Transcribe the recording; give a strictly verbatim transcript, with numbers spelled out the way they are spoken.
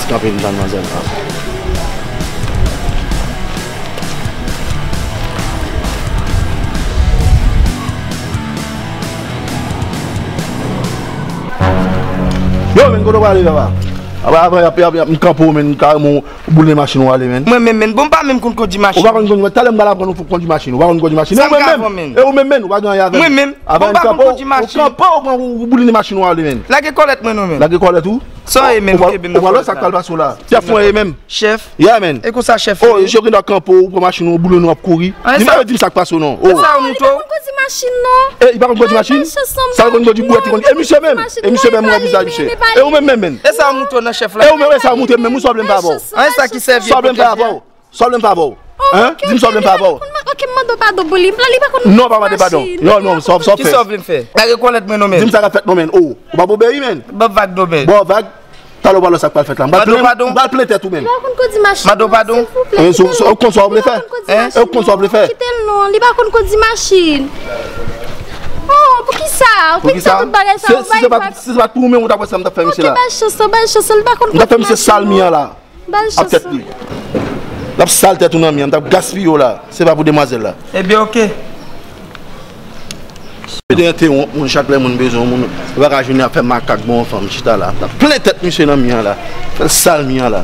Kanpe m tann manzèl la. Yo, men, kote w prale, papa? Apa, apa, apa, apa, m kanpe w, men, kareman w boule machin ou ale, men. Mwen menm, men, bon, m pa menm konn kondi machin. Ou pa konn kondi, talè m pral aprann ou kondi machin. Ou pa konn kondi machin. Sa m ka fè, men? E ou menm, men, ou pa gen anyen avè m. Mwen menm, bon, m pa konn kondi machin. Ou kanpe, ou kanpe, ou boule machin ou ale, men. Lage kòlèt mwen non, men. Lage kòlèt ou? Sa w ye menm ki kenbe m nan kòlèt la? Ou pa wè sa k pral pase w la? Chèf mwen ye menm. Chèf? Yeah, man. E konsa chèf ou ye? Oh, yo gen dwa kanpe w, ou pran machin ou, boule nou ap kouri. Di m, di m sa k pase w non. Oh. Sa w mouto? Li pa konn kondi machin non. Eh, li pa konn kondi machin? Sa l konn kondi boulèt li konn. E misye menm? E misye menm, mwen vizaj misye. E ou menm menm, menm? E sa w mouto nan chèf la? E ou menm, e sa w mouto menm, ou sa w vle m fè avè w? An, e sa ki sèvi? Sa w vle m fè avè w? Sa w vle m fè avè w? Hein? Di m sa w vle m fè avè w? Ok, m mande w padon pou li. Li pa konn kondi machin. Non, pa mande padon. Non, non, sa w, sa w fè? Ki sa w vle m fè? Lage kòlèt mwen non, men. Di m sa k ap fèt non, men. Oh, ou pa pou obeyi, men. Ban vag non, men. Ban vag. Talè w pral wè sa k pral fèt la. M pral plen, m pral plen tèt ou menm. Li pa konn kondi machin non, silvouplè. Kite l non. Ou konn sa w vle fè? Hein? Ou konn sa w vle fè? Kite l non, li pa konn kondi machin. Oh, poukisa? Poukisa? Tout bagay sa, si se pa t pou ou menm, ou t ap wè sa m t ap fè misye la. Ok, bay chans, bay chans, li pa konn kondi machin non. M t ap fè misye sal mi an la. Bay chans. Ak tèt li. L ap sal tèt ou nan mi an, m t ap gaspiye w la. Se pa pou demwazèl la. Ebyen, ok. Yo te entewonp moun, chak lè moun bezwen yon moun, yo pa ka jwenn, y ap fè makak bon fanm chita la. L ap plen tèt misye nan mi an la. Fè l sal mi an la.